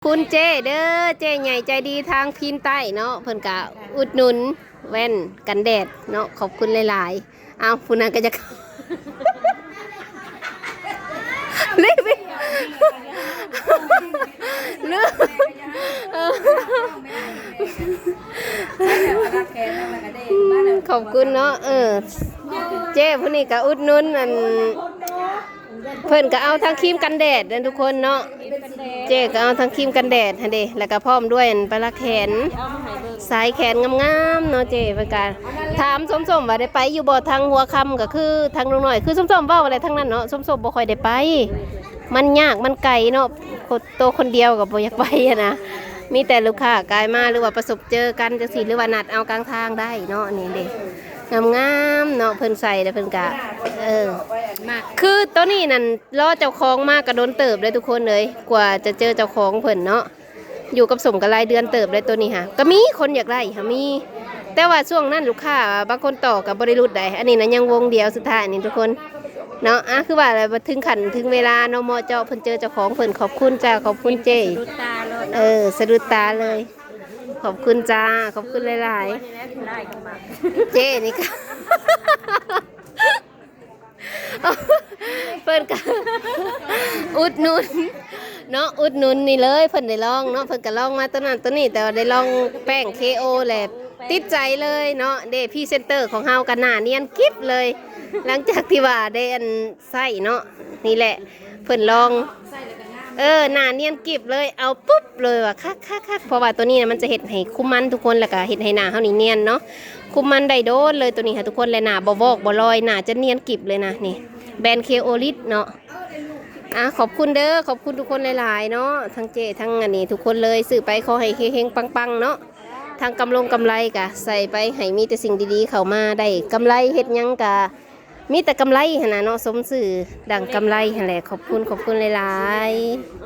ຂອບຄຸນເຈ້ເດີ ເຈ້ໃຫຍ່ໃຈດີທາງພີນໃຕ້ເນາະ ເພິ່ນກະອຸດໜູນແວ່ນກັນແດດເນາະ ຂອບຄຸນຫຼາຍໆ. ເອົາ ຜູ້ນັ້ນກໍຢາກ ລີບ ເອີ ຂອບຄຸນເນາະ ເອີ ເຈ້ຜູ້ນີ້ກໍອຸດໜູນ ອັນ ເພິ່ນກໍເອົາທັງຄຣີມກັນແດດເດ້ທຸກຄົນເນາະ ເຈ້ກໍເອົາທັງຄຣີມກັນແດດຫັ້ນເດ້ ແລ້ວກໍພ້ອມດ້ວຍອັນປາລັກແຂນ ສາຍແຂນງາມໆເນາະ ເຈ້ເພິ່ນກໍຖາມສົມໆວ່າໄດ້ໄປຢູ່ບໍ່ທາງຫົວຄ່ຳ ກໍຄືທາງລຸງນ້ອຍ ຄືສົມໆເວົ້າແຫຼະ ທາງນັ້ນເນາະ ສົມໆບໍ່ຄ່ອຍໄດ້ໄປ ມັນຍາກມັນໄກເນາະ ໂຕຄົນດຽວກໍບໍ່ຢາກໄປຫັ້ນນະ ມີແຕ່ລູກຄ້າກາຍມາ ຫຼືວ່າປະສົບເຈີກັນຈັ່ງຊີ້ ຫຼືວ່ານັດເອົາກາງທາງໄດ້ເນາະ ນີ້ເດ້ ງາມໆເນາະ ເພິ່ນໃສ່ແລ້ວເພິ່ນກະ ເອີ ຄືໂຕນີ້ນັ້ນ ລໍເຈົ້າຂອງມາກະດົນເຕີບເດ້ທຸກຄົນເອີຍ ກວ່າຈະເຈີເຈົ້າຂອງເພິ່ນເນາະ ຢູ່ກັບສົມກະຫຼາຍເດືອນເຕີບເດ້ໂຕນີ້ຫາ ກະມີຄົນຢາກໄດ້ຫາມີ ແຕ່ວ່າຊ່ວງນັ້ນລູກຄ້າບາງຄົນຕໍ່ກະບໍ່ໄດ້ຫຼຸດໃດ໋ ອັນນີ້ນະຍັງວົງດຽວສຸດທ້າຍນີ້ທຸກຄົນເນາະ ອ່ະ ຄືວ່າແຫຼະ ເຖິງຂັ້ນເຖິງເວລາເນາະ ເໝາະເຈາະ ເພິ່ນເຈີເຈົ້າຂອງເພິ່ນ ຂອບຄຸນຈ້າ ຂອບຄຸນເຈ້ ສະດຸດຕາເລີຍເນາະ ເອີ ສະດຸດຕາເລີຍ ຂອບຄຸນຈ້າ ຂອບຄຸນຫຼາຍໆ ເຈ້ນີ້ກະ ເພິ່ນກະອຸດໜູນເນາະ ອຸດໜູນນີ້ເລີຍ ເພິ່ນໄດ້ລອງເນາະ ເພິ່ນກະລອງມາໂຕນັ້ນໂຕນີ້ ແຕ່ວ່າໄດ້ລອງແປ້ງເຄໂອແລ້ວຕິດໃຈເລີຍເນາະ ເດ້ພຣີເຊັນເຕີຂອງເຮົາກະໜ້ານຽນກິບເລີຍ ຫຼັງຈາກທີ່ວ່າໄດ້ອັນໃຊ້ເນາະ ນີ້ແຫຼະ ເພິ່ນລອງ ເອີ ໜ້ານຽນກິບເລີຍ ເອົາປຸບເລີຍວ່າຄັກໆໆ ເພາະວ່າໂຕນີ້ນະມັນຈະເຮັດໃຫ້ຄຸມມັນທຸກຄົນ ແລ້ວກະເຮັດໃຫ້ໜ້າເຮົານີ້ນຽນເນາະ ຄຸມມັນໄດ້ໂດນເລີຍໂຕນີ້ຫາທຸກຄົນ ແລະໜ້າບໍ່ວອກບໍ່ລອຍ ໜ້າຈະນຽນກິບເລີຍນະ ນີ້ແບຣນເຄໂອລິດເນາະ ອ່າ ຂອບຄຸນເດີ ຂອບຄຸນທຸກຄົນຫຼາຍໆເນາະ ທັງເຈ້ທັງອັນນີ້ທຸກຄົນເລີຍ ຊື້ໄປຂໍໃຫ້ເຮັງໆປັງໆເນາະ ທັງກຳລົງກຳໄລກະໃສ່ໄປ ໃຫ້ມີແຕ່ສິ່ງດີໆເຂົ້າມາ ໄດ້ກຳໄລເຮັດຫຍັງກະ ມີແຕ່ກຳໄລຫັ້ນນະເນາະ ສົມຊື່ດັ່ງກຳໄລຫັ້ນແຫຼະ ຂອບຄຸນ ຂອບຄຸນຫຼາຍໆ.